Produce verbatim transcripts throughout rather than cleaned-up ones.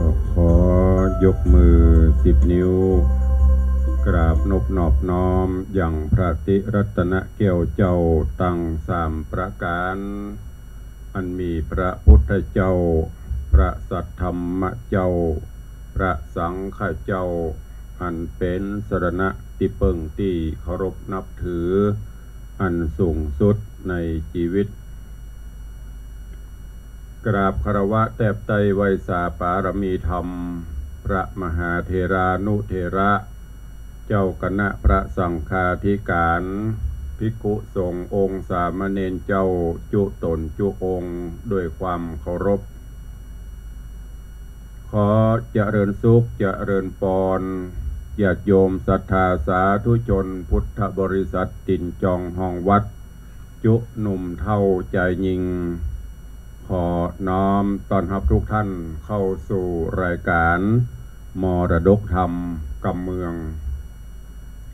็ขอยกมือสิบนิ้ว กราบนบนอบน้อมยังพระติรัตนแก้วเจ้าตังสามประก๋าน อันมีพระพุทธเจ้า พระสัทธรรมเจ้า พระสังฆเจ้า อันเป๋นสรณะตี้เปิ้งตี้เคารพนับถือ อันสูงสุดในจีวิต กราบคารวะแทบไต้ไหว้สาปารมีธรรม พระมหาเถรานุเถระ เจ้าคณะพระสังฆาธิการ ภิกขุสงฆ์องค์สามเณรเจ้าจุต๋นจุองค์ ด้วยความเคารพ ขอเจริญสุขเจริญปอน ญาติโยมศรัทธาสาธุชนพุทธบริษัทตี๋นจองฮองวัด จุหนุ่มเฒ่าจายญิง ขอน้อมต้อนฮับทุกท่านเข้าสู่รายการมรดกธรรมกำเมือง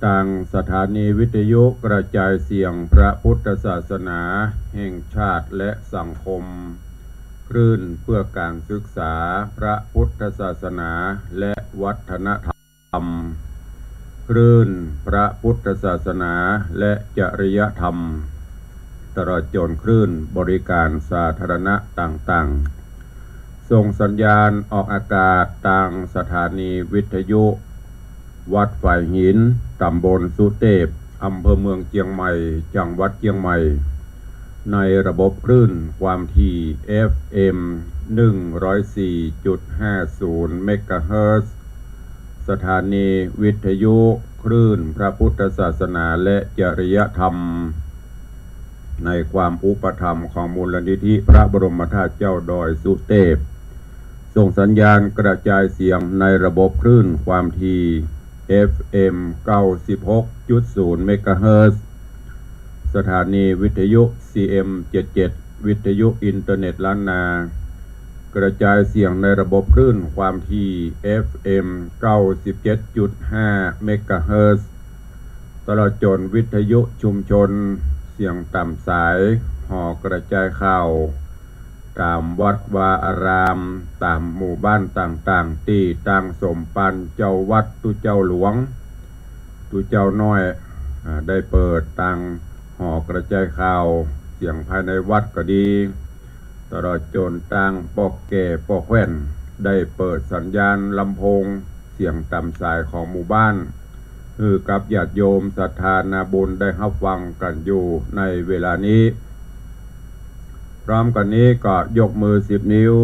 ตางสถานีวิทยุกระจายเสียงพระพุทธศาสนาแห่งชาติและสังคม คลื่นเพื่อการศึกษาพระพุทธศาสนาและวัฒนธรรม คลื่นพระพุทธศาสนาและจริยธรรม ตลอดจ๋นคลื่นบริการสาธารณะต่างๆ ส่งสัญญาณออกอากาศตางสถานีวิทยุ วัดฝายหิน ต๋ำบลสุเตพ อำเภอเมืองเจียงใหม่ จังหวัดเจียงใหม่ ในระบบคลื่นความถี่ เอฟเอ็ม หนึ่งร้อยสี่จุดห้าศูนย์ เมกะเฮิรตซ์ สถานีวิทยุคลื่นพระพุทธศาสนาและจริยธรรม ในความอุปถัมภ์ของมูลนิธิพระบรมธาตุเจ้าดอยสุเตพ ส่งสัญญาณกระจายเสียงในระบบคลื่นความถี่ เอฟเอ็ม เก้าสิบหกจุดศูนย์ เมกะเฮิรตซ์ สถานีวิทยุ ซีเอ็ม เจ็ดเจ็ด วิทยุอินเทอร์เน็ตล้านนา กระจายเสียงในระบบคลื่นความถี่ เอฟเอ็ม เก้าสิบเจ็ดจุดห้า เมกะเฮิรตซ์ ตลอดจ๋นวิทยุชุมชน เสียงต๋ามสาย หอกระจายข่าว ต๋ามวัดวาอาราม ต๋ามหมู่บ้านต่างๆ ตี้ตางสมภารเจ้าวัดตุ๊เจ้าหลวง ตุ๊เจ้าน้อย อ่า ได้เปิดตางหอกระจายข่าว เสียงภายในวัดก็ดี ตลอดจ๋นตางป้อแก่ป้อแคว่น ได้เปิดสัญญาณลำโพง เสียงต๋ามสายของหมู่บ้าน หื้อกับญาติโยมศรัทธานาบุญได้ฮับฟังกั๋นอยู่ในเวลานี้ พร้อมกั๋นนี้ก็ยกมือสิบนิ้ว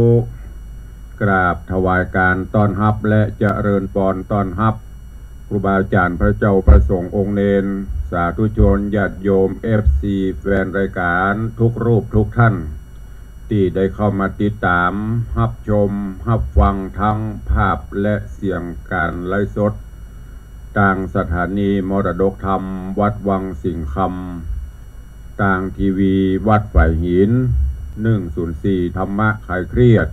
กราบถวายการต้อนฮับและเจริญปอนต้อนฮับ ครูบาอาจ๋ารย์ พระเจ้าพระสงฆ์องค์เณร สาธุชนญาติโยม เอฟซี แฟนรายการทุกรูปทุกท่าน ตี้ได้เข้ามาติดต๋ามฮับชมฮับฟังตึงภาพและเสียงก๋านไลฟ์สด ตางสถานีมรดกธรรมวัดวังสิงห์คำ ตางทีวีวัดฝายหิน หนึ่งศูนย์สี่ ธรรมะคลายเครียด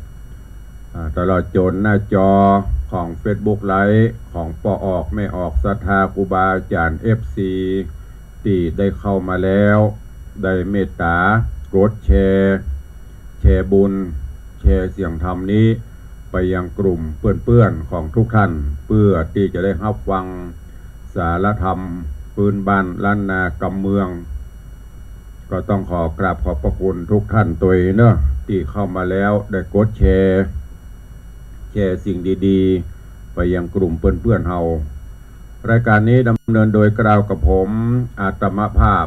อ่า ตลอดจ๋นหน้าจอของเฟซบุ๊กไลฟ์ของป้อออกแม่ออกศรัทธาครูบาอาจ๋ารย์ เอฟซี ตี้ได้เข้ามาแล้ว ได้เมตต๋ากดแชร์ แชร์บุญ แชร์เสียงธรรมนี้ไปยังกลุ่มเปื้อนๆ ของทุกท่าน เปื้อตี้จะได้ฮับฟังสาระธรรมปื๊นบ้านล้านนากำเมือง ก็ต้องขอกราบขอบพระคุณทุกท่านตวยเนาะ ตี้เข้ามาแล้วได้กดแชร์ แชร์สิ่งดีๆ ไปยังกลุ่มเปื้อนๆ เฮา รายการนี้ดำเนินโดยกล่าวกับผม อาตมาภาพ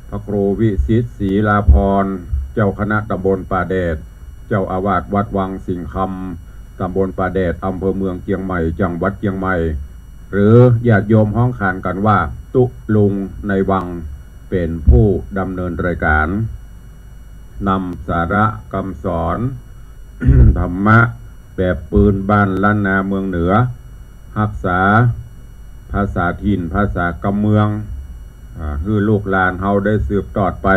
พระครูวิสิทธิ์ ศรีลาภรณ์ เจ้าคณะตำบลป่าแดด เจ้าอาวาสวัดวังสิงห์คำ ตำบลป่าแดด อำเภอเมืองเจียงใหม่ จังหวัดเจียงใหม่ หรือญาติโยมฮ้องขานกั๋นว่า ตุ๊ลุงในวัง เป๋นผู้ดำเนินรายการ นำสาระกำสอน ธรรมะแบบปื๊นบ้านล้านนาเมืองเหนือ ฮักษาภาษาถิ่นภาษากำเมือง อ่า หื้อลูกหลานเฮาได้สืบตอดไป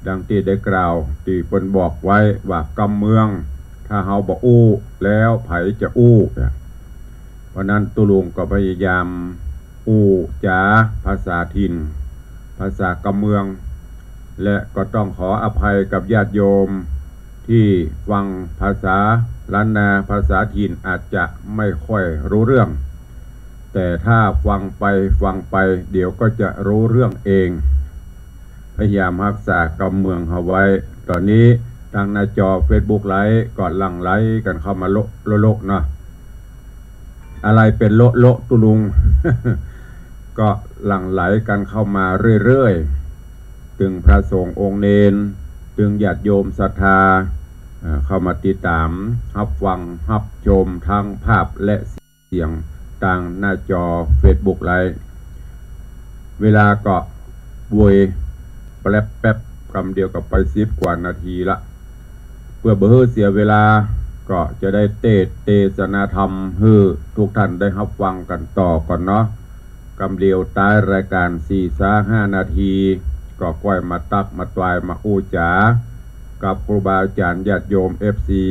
ดังตี้ได้กล่าวตี้เปิ้นบอกไว้ว่ากำเมือง ถ้าเฮาบ่อู้แล้วใผจะอู้เนี่ย เพราะนั้นตุ๊ลุงก็พยายามอู้จ๋าภาษาถิ่น ภาษากำเมือง และก็ต้องขออภัยกับญาติโยมตี้ฟังภาษาล้านนาภาษาถิ่นอาจจะไม่ค่อยรู้เรื่อง แต่ถ้าฟังไปฟังไปเดี๋ยวก็จะรู้เรื่องเอง พยายามฮักษากำเมืองเฮาไว้ ต๋อนนี้ตางหน้าจอเฟซบุ๊กไลฟ์ก็หลั่งไหลกั๋นเข้ามาโละโละโละเนาะ อะไรเป๋นโละโละตุ๊ลุง ก็หลั่งไหลกั๋นเข้ามาเรื่อยๆ ตึงพระสงฆ์องค์เณร ตึงญาติโยมศรัทธา เอ่อ เข้ามาติดต๋ามฮับฟังฮับชมตึงภาพและ เสียงตางหน้าจอเฟซบุ๊กไลฟ์ เวลาก็โวยแป๊บแป๊บ กำเดียวก็ไปสิบกว่านาทีละ เปื้อบ่หื้อเสียเวลา ก็จะได้เตสน์เตสนาธรรมหื้อทุกท่านได้ฮับฟังกั๋นต่อก่อนเนาะ กำเดียวต๊ายรายก๋านสี่สาห้านาที ก็ก้อยมาตั๊กมาตวายมาอู้จ๋า กับครูบาอาจ๋ารย์ญาติโยม เอฟซี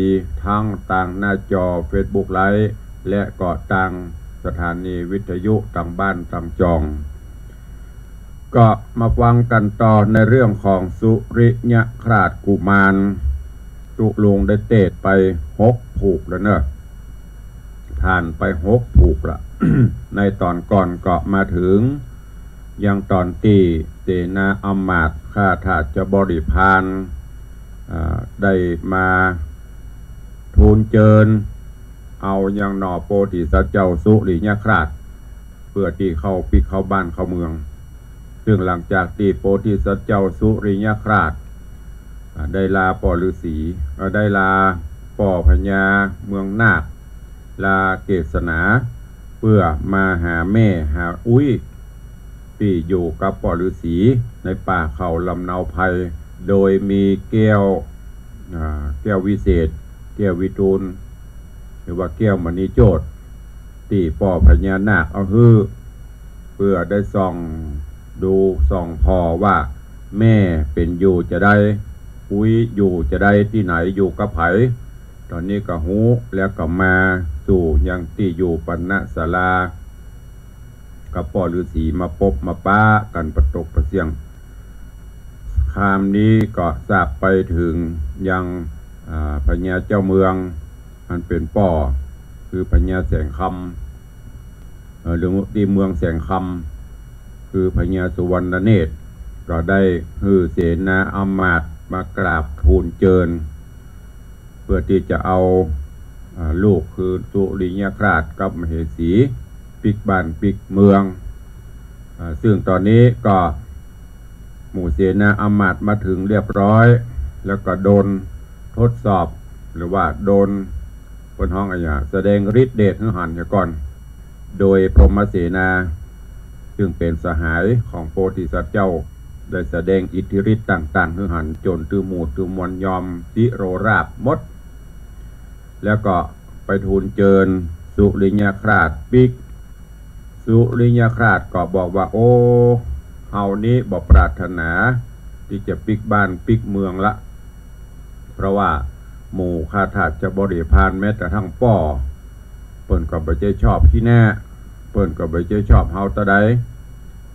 ตึงตางหน้าจอเฟซบุ๊กไลฟ์ และก็ตางสถานีวิทยุตึงบ้านตึงจ่อง ก็มาฟังกั๋นต่อในเรื่องของสุริยคราสกุมาร ตุ๊ลุงได้เตสน์ไปหกผูกแล้วเนาะ ผ่านไปหกผูกละ ในต๋อนก่อนก็มาเถิง ยังต๋อนตี้เสนาอำมาตย์ข้าทาสบริพาร อ่า ได้มาทูลเจิญ เอายังหน่อโพธิสัตว์เจ้าสุริยคราส เปื้อตี้เข้าปิ๊กเข้าบ้านเข้าเมือง ซึ่งหลังจากตี้โพธิสัตว์เจ้าสุริยคราส อ่า ได้ลาป้อฤๅษี เอ่อ ได้ลาป้อพญาเมืองนาค ลาเกศนา เปื้อมาหาแม่หาอุ๊ย ตี้อยู่กับป้อฤๅษีในป่าเขาลำเนาไพร โดยมีแก้ว อ่า แก้ววิเศษ แก้ววิทูล หรือว่าแก้วมณีโจทย์ ตี้ป้อพญานาคเอาหื้อ เปื้อได้ส่องดูส่องผ่อว่าแม่เป๋นอยู่จาใด อุ๊ยอยู่จาใด ตี้ไหนอยู่กับใผ ต๋อนนี้ก็ฮู้แล้วก็มาสู่ยังตี้อยู่ปณศาลา กับป้อฤๅษีมาปบมาป๊ากั๋นปะตกปะเสี้ยง คราวนี้ก็สาบไปเถิงยัง อ่า พญาเจ้าเมือง อันเป๋นป้อ คือพญาแสงคำ เอ่อ หรือตี้เมืองแสงคำ คือพญาสุวรรณเนตร ก็ได้หื้อเสนาอำมาตย์มากราบทูลเจิญ เปื้อตี้จะเอา อ่า ลูกคือสุริยคราสกับมเหสี ปิ๊กบ้านปิ๊กเมือง อ่า ซึ่งต๋อนนี้ก็หมู่เสนาอำมาตย์มาเถิงเรียบร้อย แล้วก็โดนทดสอบ หรือว่าโดน เปิ้นฮ้องอะหยัง แสดงฤทธิ์เดชหื้อหันเหียก่อน โดยพรหมเสนา ซึ่งเป๋นสหายของโพธิสัตว์เจ้า ได้แสดงอิทธิฤทธิ์ต่างๆ หื้อหัน จ๋นตือหมู่ตือมวลยอมสิโรราบหมด แล้วก็ไปทูลเจิญสุริยคราสปิ๊ก สุริยคราสก็บอกว่า โอ้ เฮานี้บ่ปรารถนาตี้จะปิ๊กบ้านปิ๊กเมืองละ เพราะว่าหมู่ข้าทาสจะบ่ได้ผ่านแม้แต่ตั้งป้อ เปิ้นก็บ่ใจ้ชอบขี้หน้า เปิ้นก็บ่ใจ้ชอบเฮาตะใด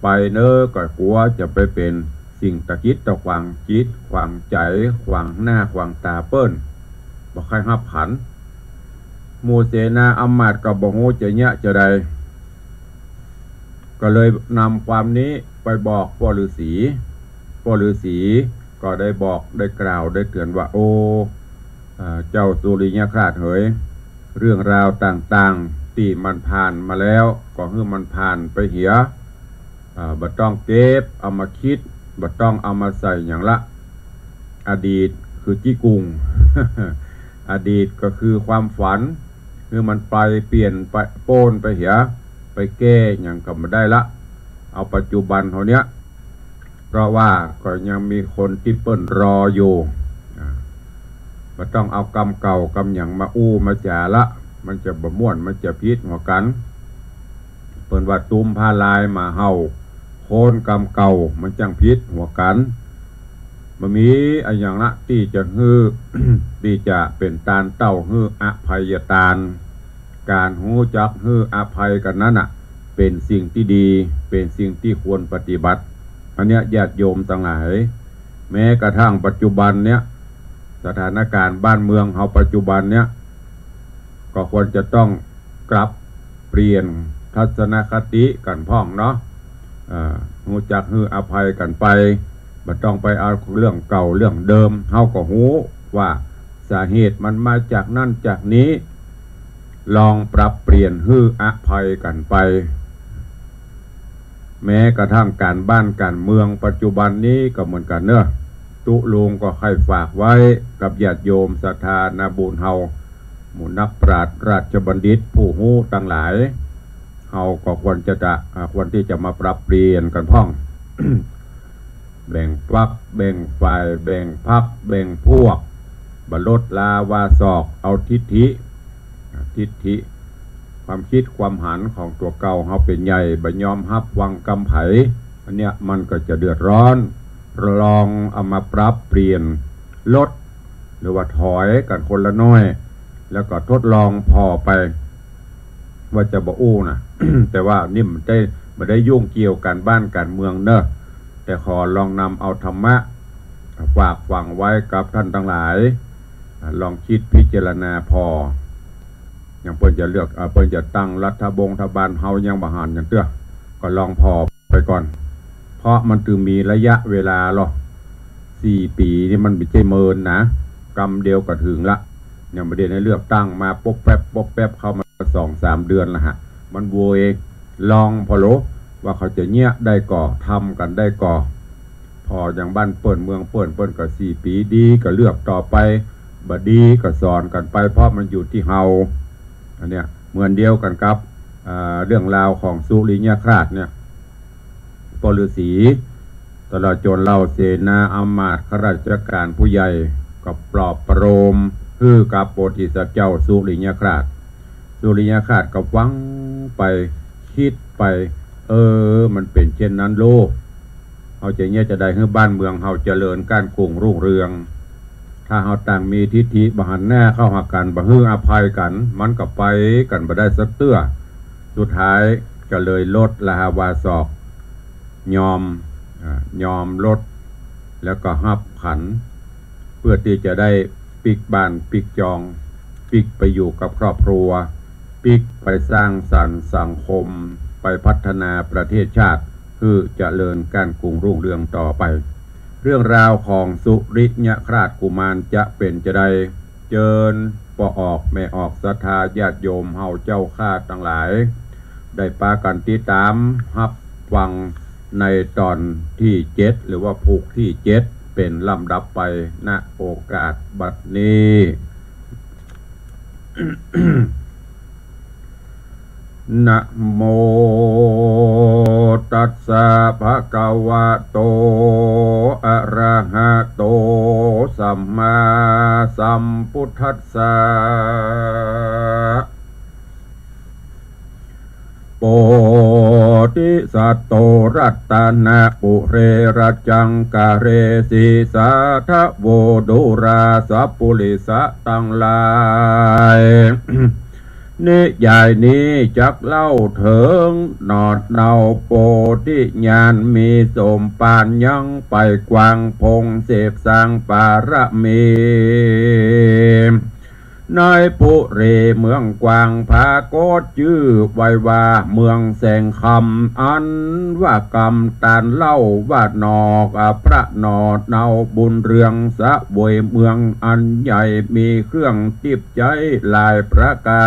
ไปเน้อ ก็กั๋วจะไปเป๋นสิ่งตะกิดตะขวางจิตขวางใจ๋ ขวางหน้าขวางต๋าเปิ้น บ่ใค่ฮับขัน หมู่เสนาอำมาตย์ก็บ่ฮู้จะเยียะจาใด ก็เลยนำความนี้ไปบอกป้อฤๅษี ป้อฤๅษีก็ได้บอกได้กล่าวได้เตือนว่า โอ้ เอ่อ เจ้าสุริยคราสเหย เรื่องราวต่างๆ ตี้มันผ่านมาแล้ว ก็หื้อมันผ่านไปเหีย อ่า บ่ต้องเก็บเอามาคิด บ่ต้องเอามาใส่หยังละ อดีตคือจี้กุ่ง อดีตก็คือความฝัน หื้อมันไปเปลี่ยนไป ป๊นไปเหีย ไปแก้หยังก็บ่ได้ละ เอาปัจจุบันเฮาเนี้ย เพราะว่าก็ยังมีคนตี้เปิ้นรออยู่ อ่า บ่ต้องเอากำเก่ากำหยังมาอู้มาจ๋าละ มันจะบ่ม่วน มันจะผิดหัวกั๋น เปิ้นว่า ตุ๊มผ้าลายหมาเห่า โค้นกำเก่ามันจั้งผิดหัวกั๋น บ่มีอะหยังละตี้จะหื้อ ตี้จะเป๋นตานเต้าหื้ออภัยตาน ก๋านฮู้จักหื้ออภัยกั๋นนั้นน่ะ เป๋นสิ่งตี้ดี เป๋นสิ่งตี้ควรปฏิบัติ อันเนี้ยญาติโยมตังหลาย แม้กระทั่งปัจจุบันเนี้ย สถานการณ์บ้านเมืองเฮาปัจจุบันเนี้ย ก็ควรจะต้องกลับเปลี่ยนทัศนคติกั๋นพ่องเนาะ เอ่อ ฮู้จักหื้ออภัยกั๋นไป บ่ต้องไปเอาเรื่องเก่าเรื่องเดิม เฮาก็ฮู้ว่าสาเหตุมันมาจากนั้นจากนี้ ลองปรับเปลี่ยนหื้ออภัยกั๋นไป แม้กระทั่งก๋านบ้านก๋านเมืองปัจจุบันนี้ก็เหมือนกั๋นเนาะ ตุ๊ลุงก็ใค่ฝากไว้กับญาติโยมศรัทธานาบุญเฮา หมู่นักปราชญ์ราชบัณฑิตผู้ฮู้ตังหลาย เฮาก็ควรจะ อ่า ควรตี้จะมาปรับเปลี่ยนกั๋นพ่อง แบ่งฝัก แบ่งฝ่าย แบ่งพรรค แบ่งพวก บ่ลดลาวาสอก เอาทิฐิ อ่า ทิฐิ ความกึ๊ดความหันของตั๋วเก่าเฮาเป๋นใหญ่ บ่ยอมฮับฟังกำใผ อันเนี้ยมันก็จะเดือดร้อน ลองเอามาปรับเปลี่ยน ลด หรือว่าถอยกั๋นคนละน้อย แล้วก็ทดลองผ่อไป ว่าจะบ่อู้นะ แต่ว่านี่มันได้ บ่ได้ยุ่งเกี่ยวก๋านบ้านก๋านเมืองเนาะ แต่ขอลองนำเอาธรรมะฝากฝังไว้กับท่านตังหลาย ลองกึ๊ดพิจารณาผ่อ อย่างเปิ้นจะเลือก เอ่อ เปิ้นจะตั้งรัฐบงรัฐบาล เฮายังบ่หันหยังเตื้อ ก็ลองผ่อไปก่อน เพราะมันต้องมีระยะเวลาลอ สี่ปี๋นี่มันบ่ใจ้เมินนะ กำเดียวก็เถิงละ ยังบ่ได้เลือกตั้งมาปุ๊บแป๊บปุ๊บแป๊บ เข้ามาสองสามเดือนละฮะ มันโวย ลองผ่อโล ว่าเขาจะเยียะได้ก่อ ทำกั๋นได้ก่อ ผ่ออย่างบ้านเปิ้นเมืองเปิ้น เปิ้นก็สี่ปี๋ ดีก็เลือกต่อไป บ่ดีก็สอนกั๋นไป เพราะมันอยู่ตี้เฮา อันเนี้ยเหมือนเดียวกั๋นกับ อ่า เรื่องราวของสุริยคราสเนี่ย ป้อฤๅษี ตลอดจ๋นเหล่าเสนาอำมาตย์ข้าราชก๋านผู้ใหญ่ ก็ปลอบประโลมหื้อกับโพธิสัตว์เจ้าสุริยคราส สุริยคราสก็ฟังไป กึ๊ดไป เออ มันเป๋นเจ้นนั้นโล เฮาจะเยียะจาใดหื้อบ้านเมืองเฮาเจริญก้านกุ่งรุ่งเรือง ถ้าเฮาต่างมีทิฐิบ่หันหน้าเข้าหากั๋น บ่หื้ออภัยกั๋น มันก็ไปกั๋นบ่ได้สักเตื้อ สุดท้ายก็เลยลดลาวาสอก ยอม อ่า ยอมลด แล้วก็ฮับขัน เพื่อตี้จะได้ปิ๊กบ้านปิ๊กจอง ปิ๊กไปอยู่กับครอบครัว ปิ๊กไปสร้างสรรค์สังคม ไปพัฒนาประเทศชาติ หื้อเจริญก้านกุ่งรุ่งเรืองต่อไป เรื่องราวของสุริยคราสกุมารจะเป๋นจาใด เจิญป้อออกแม่ออกศรัทธาญาติโยมเฮาเจ้าข้าตังหลาย ได้ปากั๋นติดต๋ามฮับฟังในต๋อนตี้เจ็ด หรือว่าผูกตี้เจ็ด เป๋นลำดับไป ณ โอกาสบัดนี้ นะโมตัสสะ ภะคะวะโต อะระหะโต สัมมาสัมพุทธัสสะ โพธิสัตโต รัตนปุเร ระจังกะเร สีสาทะโว ดูราสะปุริสะตังหลาย นิยายนี้จักเล่าเถิงหนอดเนาโพธิญาณ มีสมภารยังไปกว้างโพ่งเสพสร้างบารมี ในปุรีเมืองกว้าง ผาโกศจื้อไว้ว่าเมืองแสงคำ อันว่ากำตานเล่าว่าหนอ พระหนอเนาบุญเรืองเสวยเมืองอันใหญ่ มีเครื่องติบใจ๊หลายประก๋า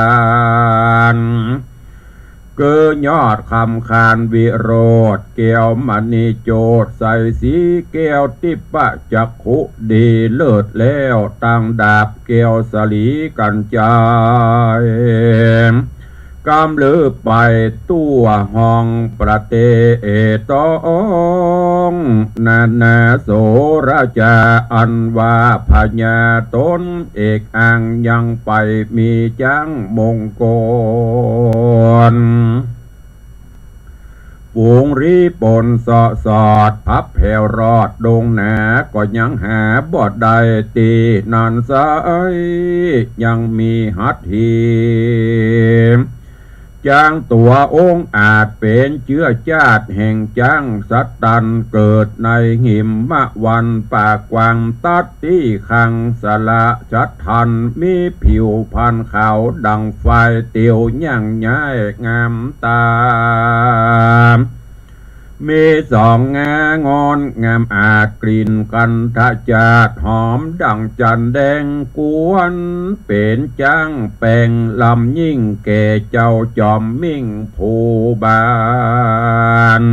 น เกอยอดคำคานวิโรจน์ แก้วมณีโจทย์ใสสีแก้ว ทิพจักขุดีเลิศแล้ว ตางดาบแก้วสลีกัญจาย กำลือไปทั่วห้องประเตศ ต้องนานาโสราจา อันว่าพญาต๋นเอกอ้าง ยังไปมีจ๊างมงคล ฝูงรีปนเสาะสอด พับแผวรอดดงหนา ก็ยังหาบ่ได้ตี้นั้นไส้ ยังมีหัตถี จ๊างตั๋วองอาจเป๋นเจื้อจาติแห่งจ๊างสตัน เกิดในหิมมะวันป่ากว้าง ตัดตี้คังสละฉัตรทัน มีผิวพรรณขาวดั่งฝ้าย เตียวย่างย้ายงามต๋า มีสองงางอนงามอาจ กลิ่นกัณฑจาติหอมดั่งจันทร์แดง ควรเป๋นจ๊างแป๋งลำยิ่ง แก่เจ้าจอมมิ่งผู้บาน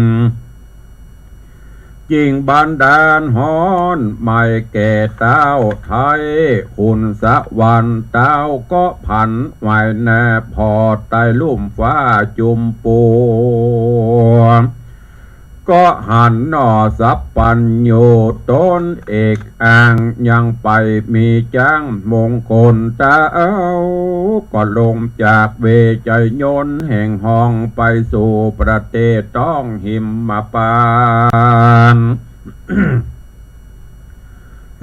จิ่งบันดาลฮ้อนไหม้แก่ต้าวไทย ขุนสวรรค์ต้าวก็ผันไหว้หน้าผ่อใต้ลุ่มฟ้าจุมปู ก็หันหน่อสัพพัญญูต๋นเอกอ้าง ยังไปมีจ๊างมงคล ต้าวก็ลงจากเวชยนต์แห่งห้อง ไปสู่ประเตศต้องหิมมะปาน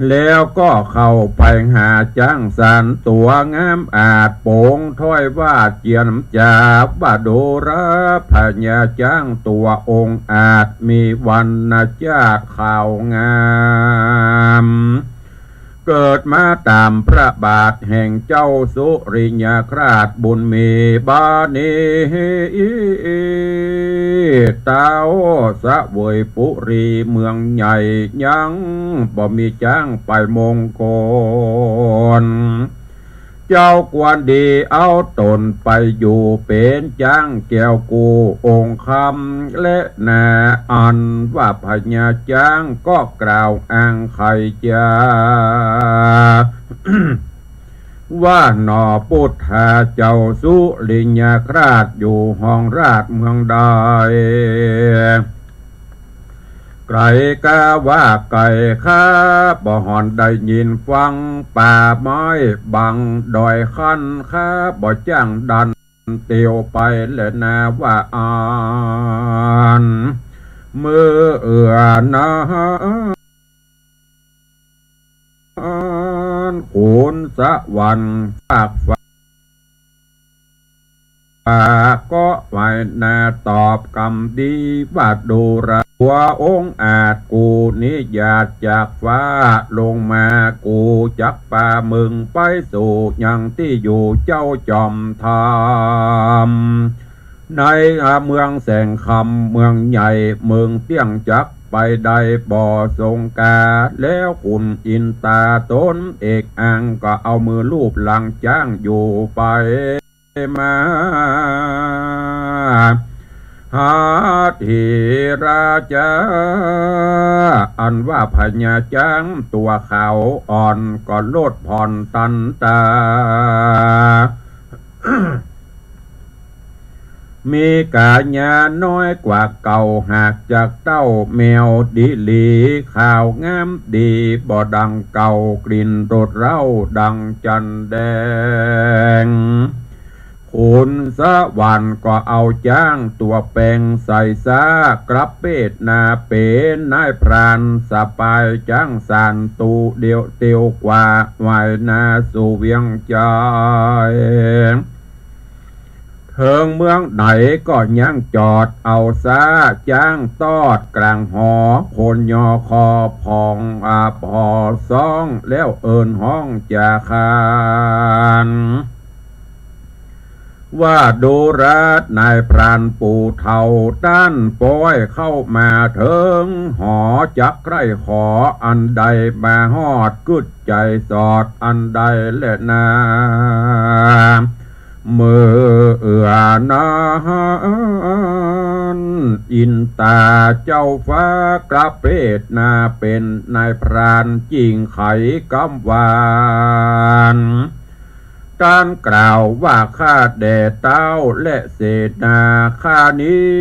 แล้วก็เข้าไปหาจ๊างสามตั๋วงามอาจ ป๋งถ้อยว่าเจียมจ๋า ว่าดูราพญาจ๊างตั๋วองอาจ มีวรรณจาติขาวงาม เกิดมาต๋ามพระบาทแห่งเจ้าสุริยคราชบุญมี บาดนี้ต้าวเสวยปุรีเมืองใหญ่ ยังบ่มีจ๊างไปมงคล เจ้าควรดีเอาต๋นไปอยู่เป๋นจ๊างแก้วกู้องคำแลนา อันว่าพญาจ๊างก็กล่าวอ้างไขจ๋า ว่าหน่อปุทธาเจ้าสุริยคราชอยู่ห้องราชเมืองใด ไก๋กาว่าไก๋ ข้าบ่หอนได้ยินฟัง ป่าไม้บังดอยคัน ข้าบ่จ้างดันเตียวไปแลนาว่าอั้น เมื่อเอือนั้น ขุนสวรรค์ฟากฟ้า ก็ไหว้หน้าตอบกำดีว่าดูราตั๋วองอาจ กูนี้หยาดจากฟ้าลงมา กูจักปามึงไปสู่ยังตี้อยู่เจ้าจอมธรรม ในเมืองแสงคำเมืองใหญ่เมืองเตี้ยง จักไปได้บ่สงกา แล้วขุนอินต๋าต๋นเอกอ้างก็เอามือลูบหลังจ๊างอยู่ไปมา หาเถราจ๊า อันว่าพญาจ๊างตั๋วขาวอ่อน ก็ลดผ่อนตันต๋า มีก๋ายาน้อยกว่าเก่า หากจักเต้าแมวดีหลี ขาวงามดีบ่ดังเก่า กลิ่นรสเหล้าดังจันแดง ขุนสวรรค์ก็เอาจ๊างตั๋วแป๋งใส่ซ้า กลับเปดหน้าเป๋นนายพรานสะปายจ๊างสาน ตูเดียวเตียวกว่าไหวนาสู่เวียงจันทน์ เถิงเมืองไหนก็ยังจอดเอาซ้า จ๊างตอดก๋างหอ คนยอคอผ่อง อ่า ผ่อซ้อง แล้วเอิ้นฮ้องจ๋าขาน ว่าดูราดนายพรานปู่เฒ่า ต้านป้อยเข้ามาเถิงหอ จักใคร่ขออันใด มาฮอดกึ๊ดใจ๋สอดอันใดแลนา เมื่อเอื้อนั้น อินต๋าเจ้าฟ้ากลับเปดหน้าเป๋นนายพราน จึ่งไขกำหวาน ต้านกล่าวว่า ข้าแด่เต้าและเสนา ข้านี้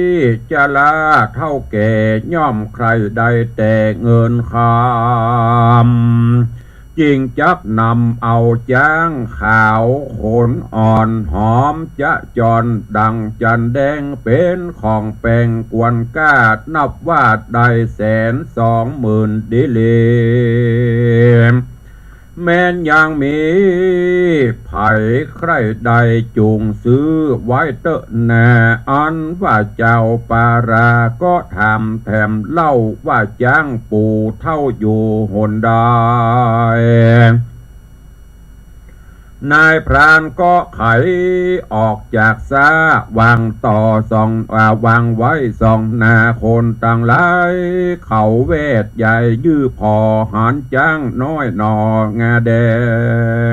จะลาเฒ่าแก่ ย่อมใคร่ได้แต่เงินคำ จึ่งจักนำเอาจ๊างขาวขนอ่อนหอม จะจอนดังจันแดง เป๋นของแป๋งควรก้า นับว่าได้แสนสองหมื่นดีหลี แม้นยังมีใผใคร่ได้จุ่งซื้อไว้เต๊อะแน่ อันว่าเจ้าปาราก็ถามแถมเล่า ว่าจ๊างปู่เฒ่าอยู่หนใด นายพรานก็ไขออกจากซ้า วางต่อสอง อ่า วางไว้สองหน้า คนตังหลายเขาแวดใหญ่ ยื้อผ่อหันจ๊างน้อยหน่องาแด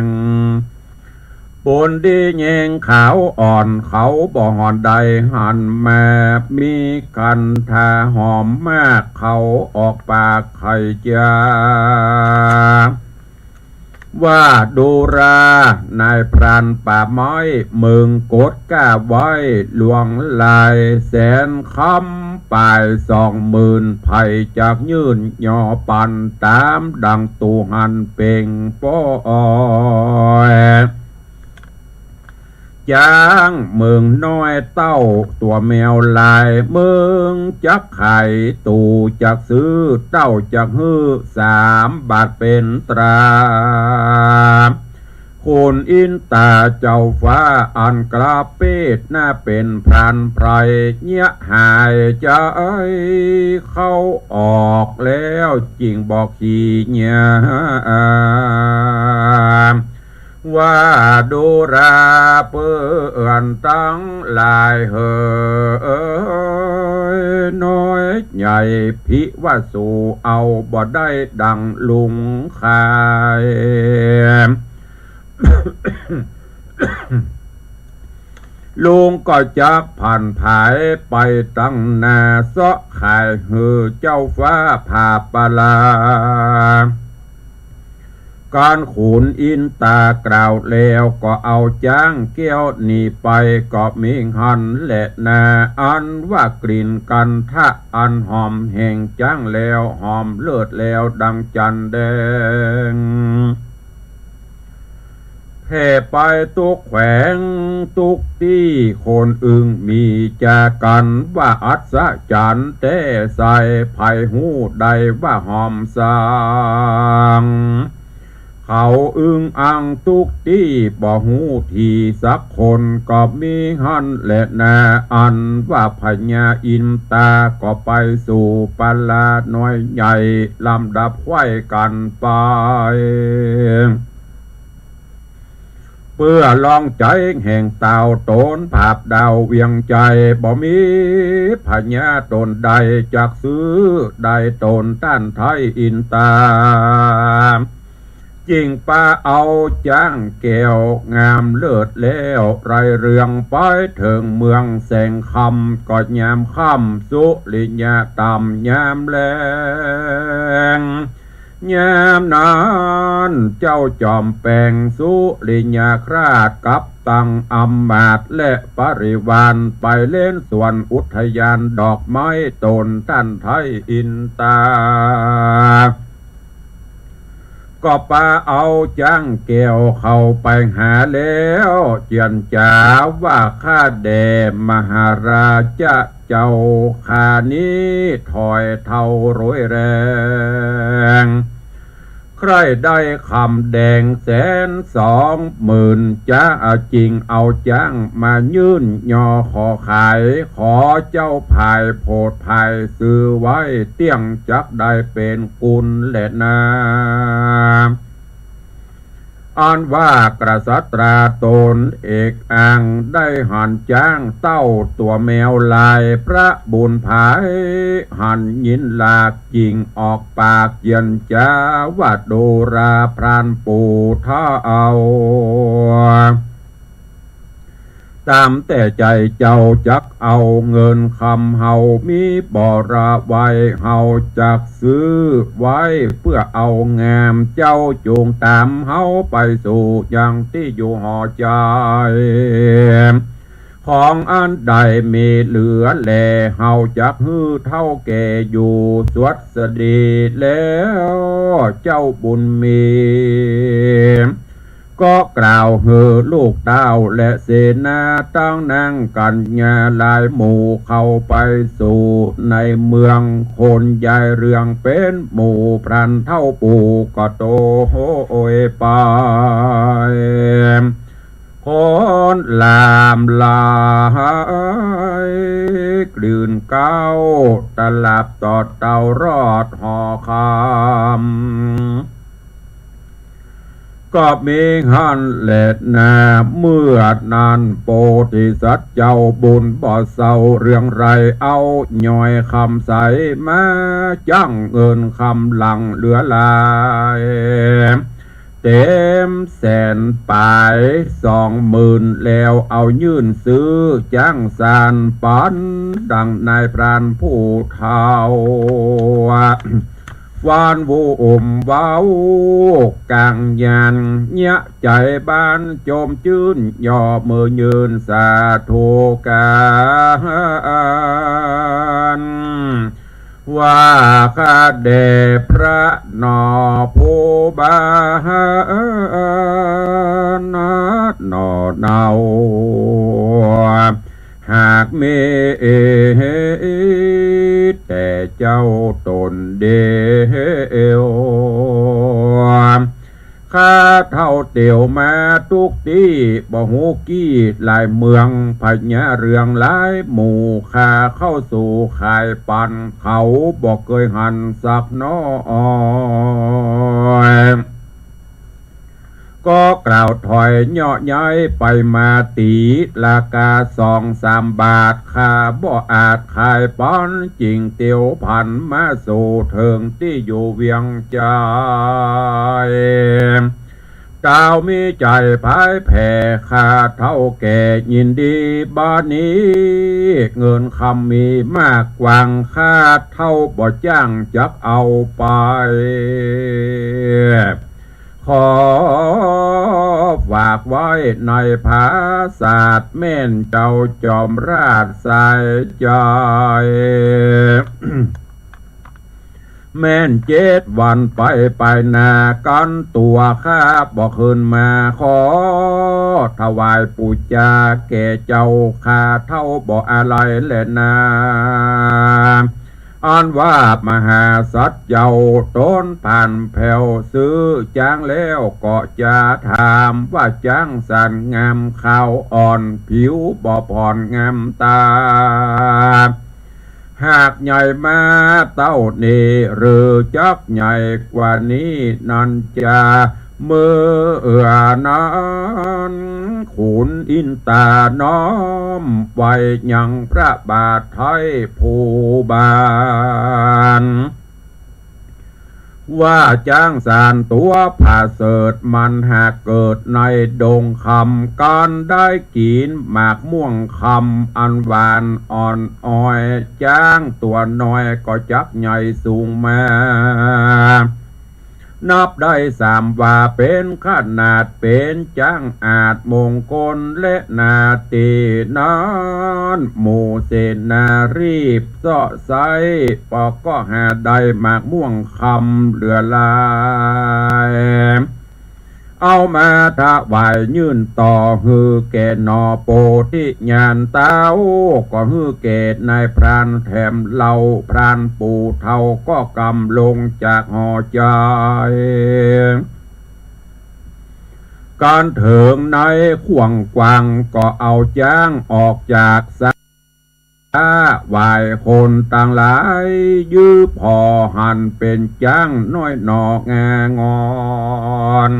ง ปูนดีแยงขาวอ่อน เขาบ่หอนได้หันมา มีคันธาหอมมาก เขาออกปากไขจ๋า ว่าดูรา นายพรานป่าไม้ มึงกดก้าไว้หลวงหลายแสนคำ ป๋ายสองหมื่น ใผจักยื่นยอปัน ต๋ามดังตูหันเป๋งป้อย จ๊างเมืองน้อยเต้าตั๋วแมวลาย เมืองจักขาย ตู๋จักซื้อ เต้าจักหื้อสามบาทเป๋นตรา คุณอินต๋าเจ้าฟ้า อันกลับเปดหน้าเป๋นพรานไพร่ เยียะหายใจ๋เข้าออกแล้ว จึ่งบ่ขี้เยียะ ว่าดูราเปื้อนตังหลายเหย น้อยใหญ่พิว่าสูเอาบ่ได้ดังลุงขาย ลุงก็จักผันผายไปตังหน้า เซาะขายหื้อเจ้าฟ้าผ่าปาลา การขุนอินต๋ากล่าวแล้ว ก็เอาจ๊างแก้วหนีไป ก็มีหั้นแหละนา อันว่ากลิ่นกันทะอันหอมแห่งจ๊างแล้ว หอมเลิศแล้วดังจันแดง แผ่ไปตุ๊กแขวงตุ๊กตี้ คนอึงมีจากั๋นว่าอัศจรรย์แต๊ไส้ ใผฮู้ได้ว่าหอมสัง เขาอึงอังตุ๊กตี้ บ่ฮู้ทีสักคน ก็มีหั้นแหละนา อันว่าพญาอินต๋า ก็ไปสู่ปาลาน้อยใหญ่ ลำดับไขว้กั๋นไป เปื้อลองใจ๋แห่งเต้าต๋นผาบดาวเวียงใจ๋ บ่มีพญาต๋นใดจักซื้อได้ต๋นต้านไท้อินต๋า จึ่งปาเอาจ๊างแก้วงามเลิศแล้ว ไล่เรื่องไปเถิงเมืองแสงคำ ก็ยามค่ำสุริยะต่ำยามแลง ยามนั้นเจ้าจอมแปงสุริยคราชกับตังอำมาตย์และปริวารไปเล่นสวนอุทยานดอกไม้ตนต้านไท้อินตา ก็ปาเอาจ๊างแก้วเข้าไปหาแล้ว เจียรจ๋าว่า ข้าแด่มหาราชะเจ้าข้านี้ถอยเถ้าโรยแรง ใคร่ได้คำแดงแสนสองหมื่น จะเอาจิ่งเอาจ๊างมายื่นยอขอขาย ขอเจ้าภายโผดภายซื้อไว้เตี้ยงจักได้เป๋นกุลแลนา อันว่ากษัตรา ต๋นเอกอังได้หันจ๊างเต้าตั๋วแมวลาย พระบุญภายหันยินลากจิ่งออกปากเจียรจ๋าว่า ดูราพรานปู่เฒ่า ต๋ามแต่ใจ๋เจ้าจักเอาเงินคำเฮามีบ่ระไว้ เฮาจักซื้อไว้เปื้อเอางาม เจ้าจุ่งต๋ามเฮาไปสู่ยังตี้อยู่หอใจ๋ ของอันใดมีเหลือแล เฮาจักหื้อเฒ่าแก่อยู่สวัสดี แล้วเจ้าบุญมี ก็กล่าวหื้อลูกเต้าและเสนาตังนางกัญญาหลายหมู่เข้าไปสู่ในเมือง คนยายเรืองเป๋นหมู่พรานเฒ่าปู่ก็โตโหยไป คนลามหลายกลืนเก๊า ตลับตอดเต้ารอดหอคำ ก็มีหั้นแลนา เมื่อนั้นโพธิสัตว์เจ้าบุญบ่เศร้าเรื่องไร เอาหย้อยคำใสมาจ๊างเงินคำหลั่งเหลือหลาย เต๋มแสนป๋ายสองหมื่น แล้วเอายื่นซื้อจ๊างสานปัน ดังนายพรานผู้เฒ่า วานวุ่มเว้ากังยาน เยียะใจ๋บานจมจื้น ย่อมือยื่นสาธุก๋าน ว่าข้าแด่พระหนอผู้บานหนอเนา หากมีแต่เจ้าต๋นเดียว ข้าเฒ่าเตียวมาตุ๊กตี้ บ่ฮู้กี่หลายเมือง พญาเรืองหลายหมู่ ข้าเข้าสู่ข่ายปัน เขาบ่เกยหันสักน้อย ก็กล่าวถอยเยาะย้ายไปมาตี๋ราคาสองสามบาท ข้าบ่อาจขายปัน จิ่งเตียวผันมาสู่เถิงตี้อยู่เวียงจันทน์ เต้ามีใจ๋ผายแผ่ ข้าเฒ่าแก่ยินดี บ่านี้เงินคำมีมากกว้าง ข้าเฒ่าบ่จ้างจักเอาไป ขอฝากไว้ในผาสาท แม่นเจ้าจอมราชสายใจ๋ แม่นเจ็ดวันไปไปนา กั๋นตั๋วข้าบ่คืนมา ขอถวายปู๋จาแก่เจ้า ข้าเฒ่าบ่อาลัยแลนา อันว่ามหาสัตว์เจ้าต๋นผ่านแผ่วซื้อจ๊างแล้ว ก็จะถามว่าจ๊างสานงามขาวอ่อน ผิวบ่ผ่อนงามต๋า หากใหญ่มาเต้านี้ หรือจักใหญ่กว่านี้นั้นจา เมื่อนั้นขุนอินต๋าน้อมไหว้ยังพระบาทไท้ผู้บาน ว่าจ๊างสานตั๋วผาเสริฐ มันหากเกิดในดงคำ กั๋นได้กิ๋นหมากม่วงคำอันหวานอ่อนอ้อย จ๊างตั๋วน้อยก็จักใหญ่สูงมา นับได้สามว่าเป๋นขนาดเป๋นจ๊างอาจมงคล และนาตี้นั้นหมู่เสนารีบเซาะไซ้ ปอก็หาได้หมากม่วงคำเหลือหลาย เอามาถวายยื่นต่อหื้อแก่หน่อโปธิญาณเต๊า ก็หื้อแก่นายพรานแถมเล่า พรานปู่เฒ่าก็กำลงจากหอไจ้ กั๋นเถิงในข่วงกวางก็เอาจ๊างออกจากสา ถวายคนตังหลาย ยื้อผ่อหันเป๋นจ๊างน้อยหน่องางอน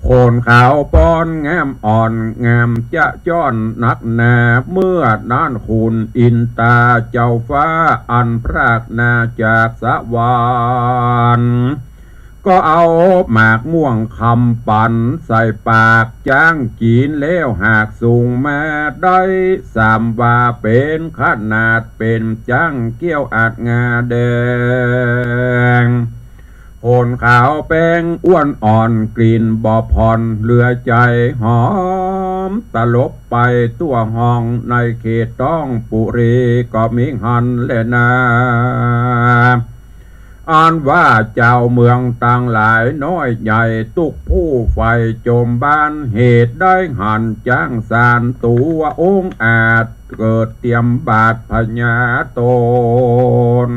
ขนขาวป๊อนงามอ่อนงามจะจ้อนนักหนา เมื่อนั้นขุนอินตาเจ้าฟ้าอันพรากนาจากสวรรค์ ก็เอาหมากม่วงคำปั๋นใส่ปากจ๊างกิ๋นแล้วหากสูงมาได้ สามว่าเป๋นขนาดเป๋นจ๊างเกี้ยวอาดงาแดง ขนขาวแป๋นอ้วนอ่อนกลิ่นบ่ผ่อนเหลือใจ๋ หอมตลบไปทั่วห้องในเขตต๊องปุรีก็มีหั้นแลนา อันว่าจาวเมืองตังหลายน้อยใหญ่ตุ๊กผู้ใฝ่จมบ้าน เหตุได้หันจ๊างสามตั๋วองอาจเกิดเตียมบาดพญาต๋น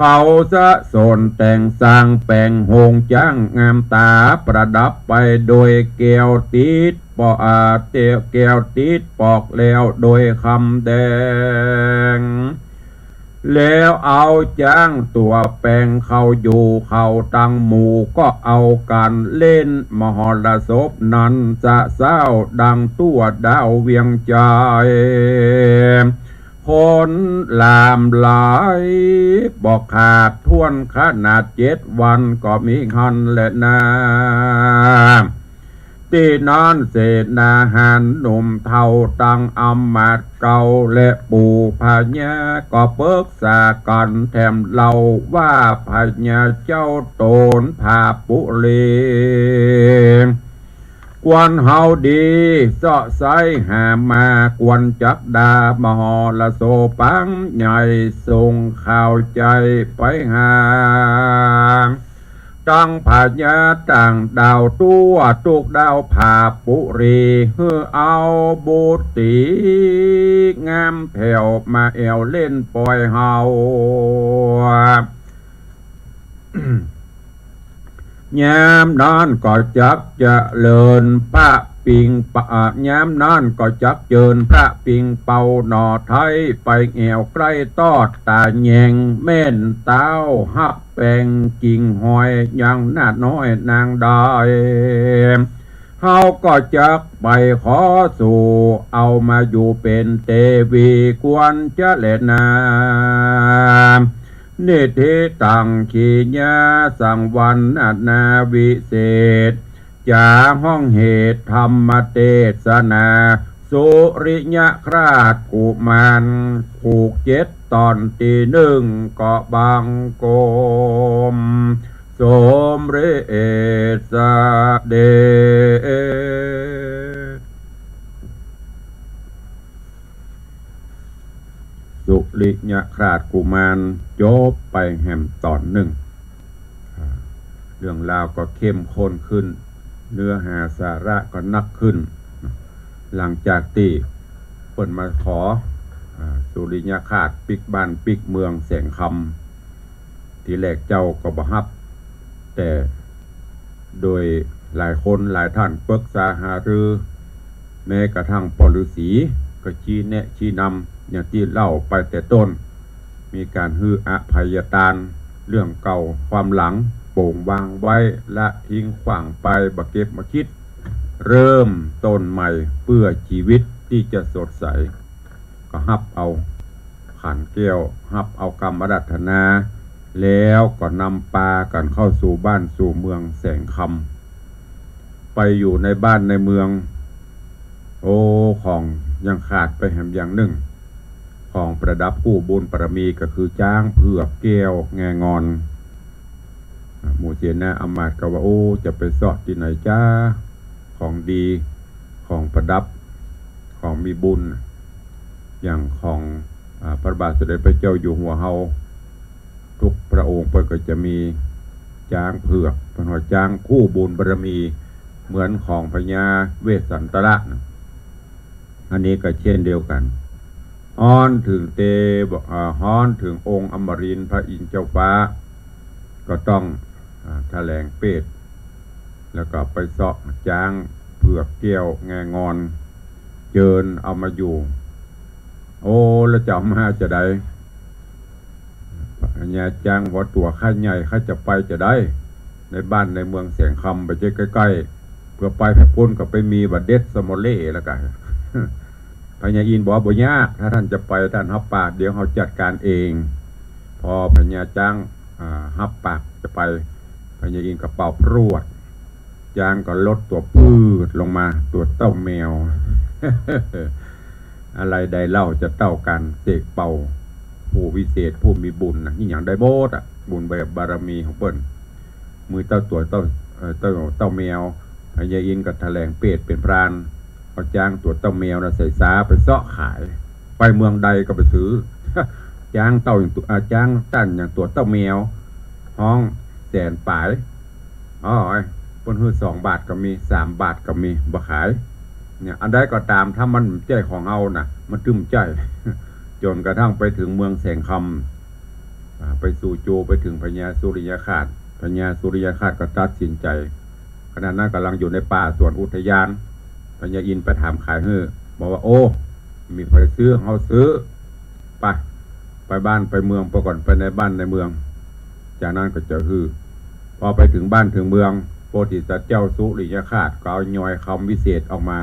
เขาสะสนแต่งสร้างแป๋งโฮงจ๊างงามต๋า ประดับไปโดยแก้วติดปอก อ่า แก้วติดปอกแล้วโดยคำแดง แล้วเอาจ๊างตั๋วแป๋งเข้าอยู่ เขาตังหมู่ก็เอากั๋นเล่นมหรสพนั้นสะเซ้าดังตั้วดาวเวียงใจ๋ คนหลามหลายบ่ขาดถ้วน ขนาดเจ็ดวันก็มีหั้นแลนา ตี้นั้นเสนาหารหนุ่มเฒ่าตังอำมาตย์เก่าและปู่พญาก็ปึกษากั๋นแถมเล่าว่าพญาเจ้าต๋นผาปุรี กวนเฮาดี เซาะไซ้หามากวนจักดามหรสพปางใหญ่ ส่งข่าวใจ๋ไปหาตังพญาต่างดาวตั้วตุ๊กดาวผาปุรี หื้อเอาบุตรีงามแผ่วมาแอ่วเล่นปอยเฮา ยามนั้นก็จักเจริญพระปิงปะ อ่ะ ยามนั้นก็จักเจิญพระปิงเปาหน่อไท้ ไปแอ่วใก้ตอดต๋าแยงแม่นเต๊า ฮับแป๋งกิ่งหอยยังนาดน้อยนางใด เฮาก็จักไปขอสู่เอามาอยู่เป๋นเตวีกวนจะแลนา นิทธิตัง ขีณาสังวรรณนาวิเศษจา ฮ้องเหตุธรรมเตสนา สุริยคราชกุมาร ผูกเจ็ดต๋อนตี้นึ่งก็บังคม สมเร็จสะเด็จ สุริยคราชกุมาร จบไปแหมต๋อนนึ่ง อ่า เรื่องราวก็เข้มข้นขึ้น เนื้อหาสาระก็นักขึ้น หลังจากตี้เปิ้นมาขอ อ่า สุริยคราชปิ๊กบ้านปิ๊กเมืองแสงคำ ทีแรกเจ้าก็บ่ฮับ แต่โดยหลายคนหลายท่านปรึกษาหารือ แม้กระทั่งป้อฤๅษีก็ชี้แนะชี้นำ อย่างตี้เล่าไปแต่ต้น มีก๋านหื้ออภัยตาน เรื่องเก่าความหลัง โป่งวางไว้ ละทิ้งขว้างไป บ่เก็บมาคิด เริ่มต้นใหม่เพื่อชีวิตตี้จะสดใส ก็ฮับเอาขันแก้ว ฮับเอากำอาราธนา แล้วก็นำปากั๋นเข้าสู่บ้านสู่เมืองแสงคำ ไปอยู่ในบ้านในเมือง โอ้ ของยังขาดไปแหมอย่างนึ่ง ของประดับกู้บุญบารมีก็คือจ๊างเผือกแก้วแงงอน หมู่เสนาอามาตย์ก็ว่า โอ้ จะไปเซาะตี้ไหนจ๊ะ ของดี ของประดับ ของมีบุญ อย่างของ อ่า พระบาทสมเด็จพระเจ้าอยู่หัวเฮา ทุกพระองค์เปิ้นก็จะมีจ๊างเผือก เปิ้นว่าจ๊างกู้บุญบารมี เหมือนของพญาเวสสันตระนะ อันนี้ก็เช่นเดียวกัน ฮ้อนเถิงเต อ่า ฮ้อนเถิงองค์อมรินทร์พระอินทร์เจ้าฟ้า ก็ต้อง อ่า แถลงเปต แล้วก็ไปเซาะจ๊างเผือกแก้วแงงอน เจิญเอามาอยู่ โอ้ แล้วจะเอามาจะใด พญาจ๊างว่า ตั๋วข้าใหญ่ ข้าจะไปจะใด ในบ้านในเมืองแสงคำไปใก้ๆ เปื้อไปแผดปู๊นก็ไปมีบ่าเด็ดสะหมดเล่แล้วกั๋น พญาอินทร์บอกว่า บ่ยาก ถ้าต้านจะไป ต้านฮับปาก เดี๋ยวเฮาจัดก๋านเอง พอพญาจ๊าง อ่า ฮับปากจะไป พญาอินทร์ก็เป่าพรวด จ๊างก็ลดตั๋วปืดลงมา ตั๋วเต้าแมว อะไรใดเล่าจะเต้าก๋านเสกเป่า ผู้วิเศษผู้มีบุญนะ นี่หยังได้หมดอะ บุญแบบบารมีของเปิ้น มีเต้าตั๋วเต้า เอ่อ เต้า เต้าแมว พญาอินทร์ก็แถลงเปตเป๋นพราน เอาจ๊างตั๋วเต้าแมวนะใส่ซ้าไปเซาะขาย ไปเมืองใดก็ไปซื้อ จ๊างเต้าอย่างตั๋ว อ่า จ๊างต้านอย่างตั๋วเต้าแมว ฮ้องแสนป๋าย อ๋อ เปิ้นหื้อสองบาทก็มี สามบาทก็มี บ่ขาย เนี่ย อันใดก็ต๋าม ถ้ามันบ่ใจ้ของเฮานะ มันตึงบ่ใจ้ จ๋นกระทั่งไปเถิงเมืองแสงคำ อ่า ไปสู่โจ ไปเถิงพญาสุริยคราช พญาสุริยคราชก็ตัดสินใจ๋ ขณะนั้นก่ำลังอยู่ในป่าสวนอุทยาน พญาอินทร์ไปถามขายหื้อ บอกว่า โอ้ มีใผซื้อ เฮาซื้อ ไป ไปบ้านไปเมืองไปก่อน ไปในบ้านในเมือง จากนั้นก็จะหื้อ พอไปเถิงบ้านเถิงเมือง โพธิสัตว์เจ้าสุริยคราชก็เอายอยคำวิเศษออกมา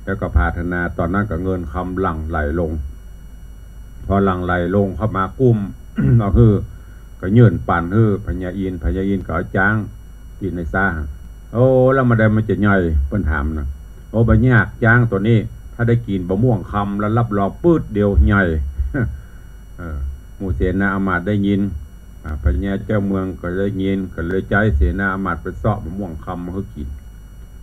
แล้วก็ผาถนา ต๋อนนั้นก็เงินคำหลั่งไหลลง พอหลั่งไหลลงเข้ามากุ้ม เอาหื้อ ก็ยื่นปั๋นหื้อพญาอินทร์ พญาอินทร์ก็เอาจ๊างตี้ในซ้า โอ้ แล้วบ่าใดมันจะใหญ่ เปิ้นถามนะ โอ้ บ่ยาก จ๊างตั๋วนี้ ถ้าได้กิ๋นบ่าม่วงคำแล้วรับรองปื๊ดเดียวใหญ่ เออ หมู่เสนาอามาตย์ได้ยิน อ่า พญาเจ้าเมืองก็ได้ยิน ก็เลยใจ๊เสนาอามาตย์ไปเซาะบ่าม่วงคำมาหื้อกิ๋น